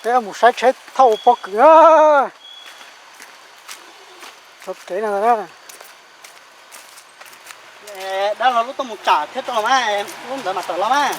Peb mus saib tsheb thauj pob kws na. Txog kev no na. Dab laug lub tuaj mus tsam thiab rau los mas, lub ntawd mas tawm los mas.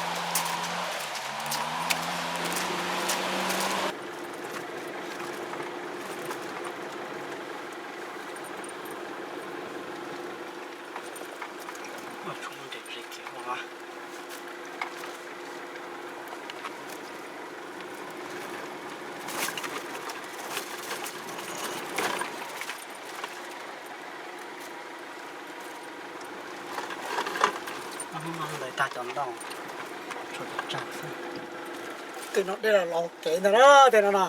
Ntawd tag cov ntoo, tshuav cov tsag xwb. Tej no dej los los kev ntag na, tej no na.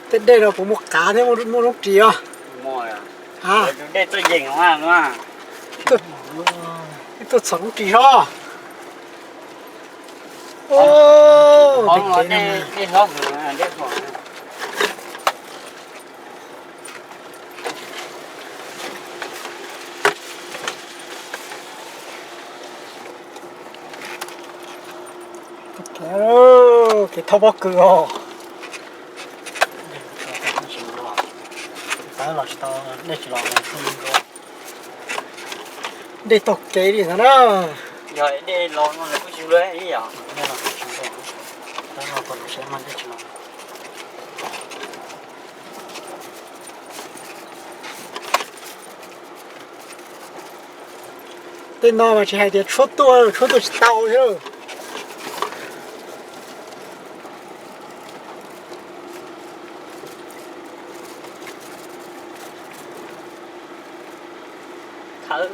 Tej dej no puas muaj qav thiab muaj lub ris os? Dej tuaj yees, tuaj txhom lub ris sob. Kev thauj pob kws os. Dej taug kev li ntag na. Yog dej los no nws kuj tsis luag ib yam. Tej no mas tsis hais tias tshuab tuaj, tshuab tuaj tsis tau thiab. Thawb,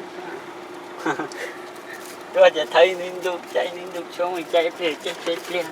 tuaj ces thawb ib hnub ntuj, caij ib hnub ntuj, tshuab mus caij ib pliag, caij peb pliag.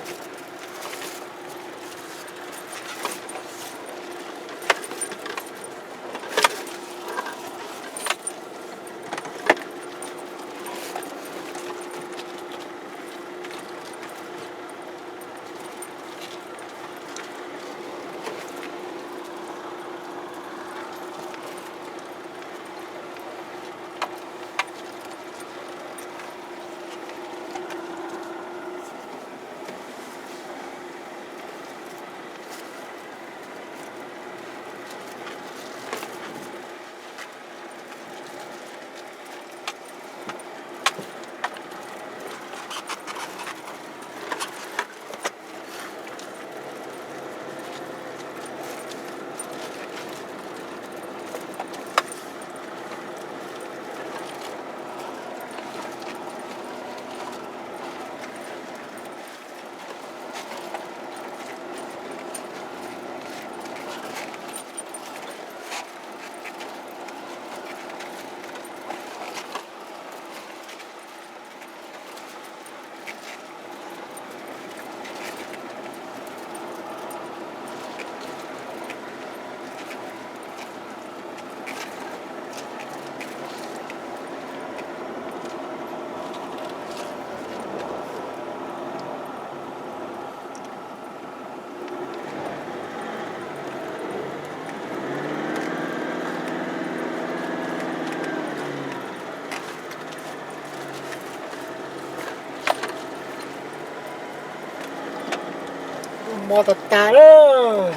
Mos tas tas lawm.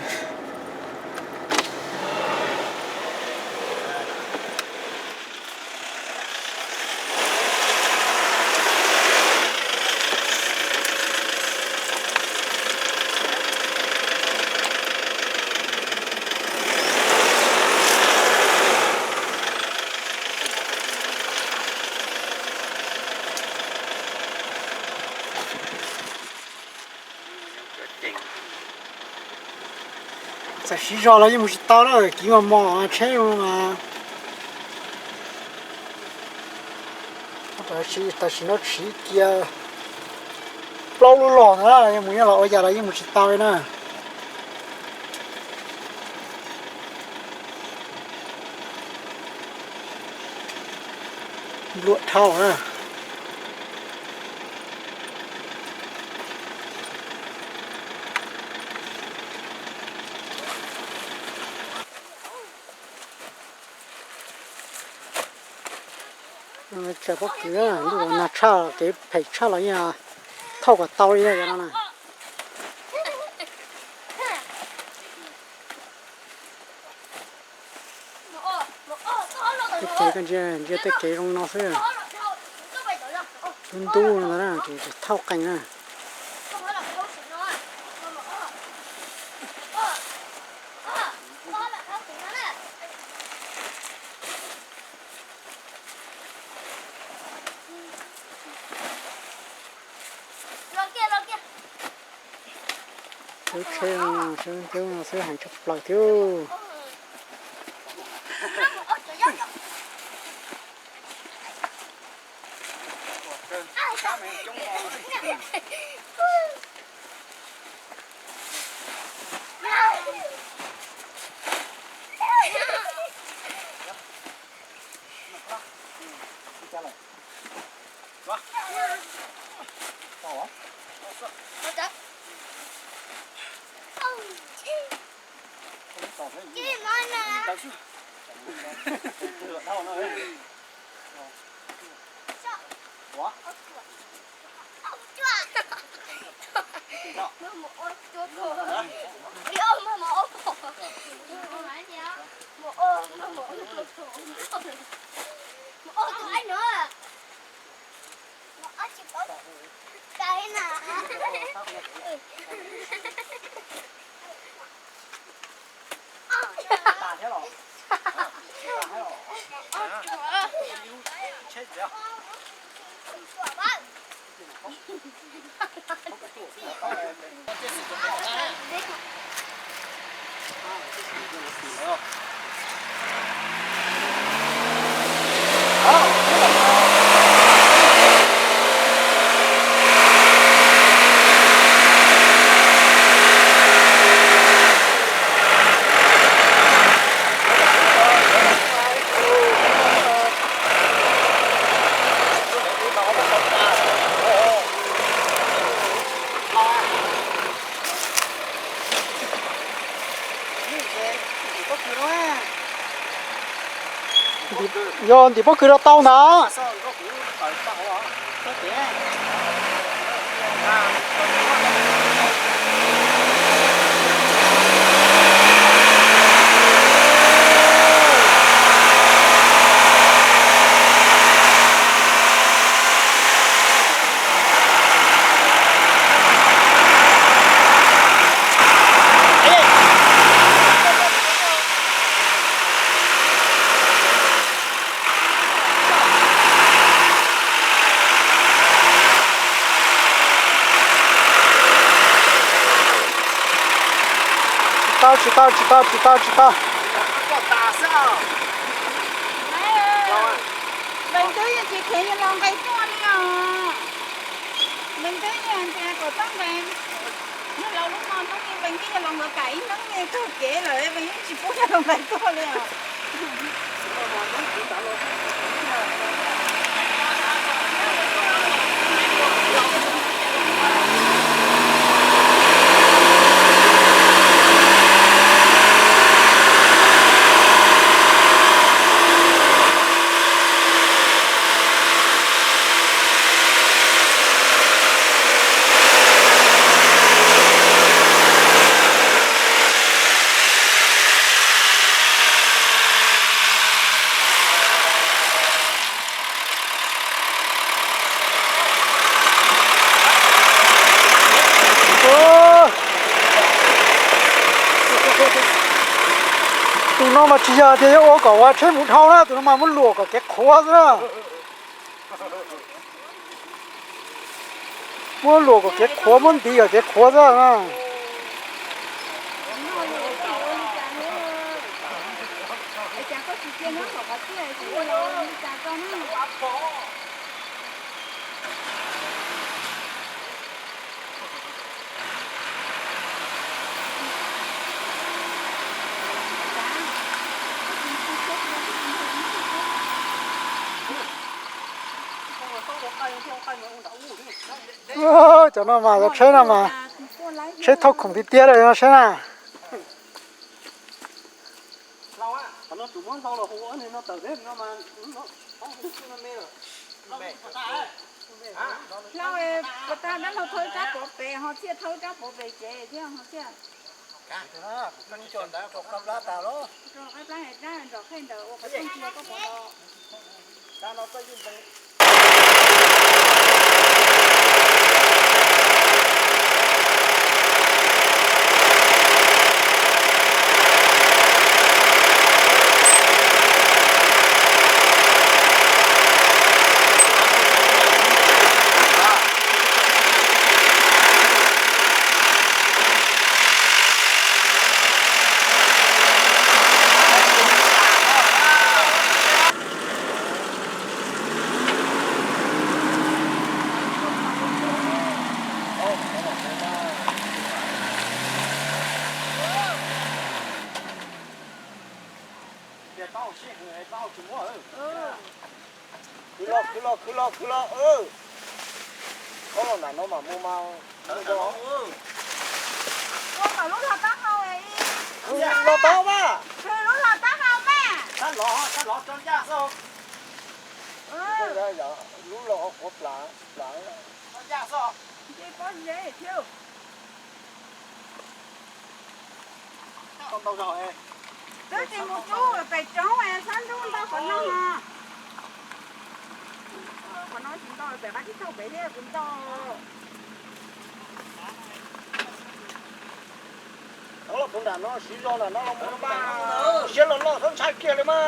Txawm siv zog los yeej mus tsis tau na, kiv mos mos tsheb mas. Tam sim no siv kiag plaub lub los ntag, mus nyob los ua yam los yeej mus tsis tau li na. Npluam dhau na. Tsaws pob kws, ntuj los nag tshaj, kev phem tshaj los yeej thauj kom tau li no na. Tej kev koj ntsia, ntsia tej kev zoo no xwb. Ntub ntub no ntag na, ces thauj qees na. Lub tsheb no, tsheb no xwb heev tshaj plaws thiab. Yog ntim pob kws rau tau ntag. Tsis tau, tsis tau, tsis tau, tsis tau, tsis tau. Npees twb yeej tsis kheev los nqes tuaj li os. Npees twb yeej ntsia kom txhob nqes. Nyob rau lub no hnub ib npees twb yog los nkawd kam ib hnub li kawg kev lawm, npees yeej tsis pub yog los nqes tuaj li os. Tus no mas tsis yog tias yuav ua kom ua tsheb mus dhau na, tus no mas muab luam kom kev qhuav xwb na. Muab luam kom kev qhuav, muab ntiv kom kev qhuav xwb na. Cov no mas, cov tsheb no mas, tsheb thauj khoom tiag tiag li no saib na. Tus muab ntau los hu ua no tawm peb no mas, no me. Hlau, puas tag dab laug thawb rab pov pem ho Txhiaj thawb rab pov pem ces thiab ho Txhiaj. Rau qaib plab es rab nram qhej ntawm ua qhov rooj tsis yog koj pov los. Khwv los, khwv los, khwv los, khwv los. Ob los nram no mas mus mas. Los tau mas. Khwv lub los taub hau mas. Lub los quav plav plav. Nce pob zeb thiab. Twb tsis mus rub pem roob xab nrub ntau qhov no. Qhov no tsis ntau pem qab tib thaum pem thiab kuv ntau. Los puag nram no siv zog nram no los mus mas, siab los loj xwb ntshai kiag li mas.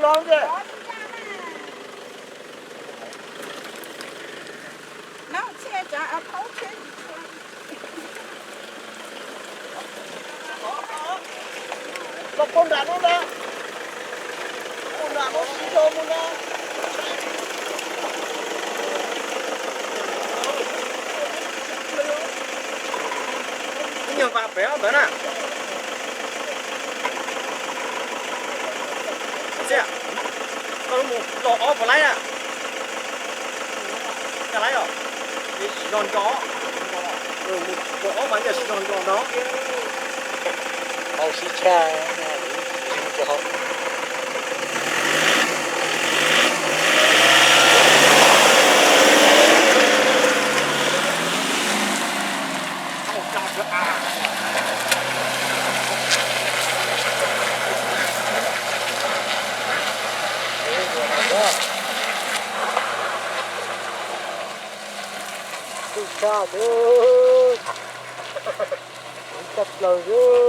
Los nce. Los puag nram no ntag. Puag nram no siv zog mus ntag. Ib nyuag vas pem ob ntawd na. Txhiaj, koj mus los ob puas laib na? Caj laib os. Siv zog nco. Mus puas ob mas yog siv zog nco no. Tau sib tshaj. Tub tshaj, tshaj plaws.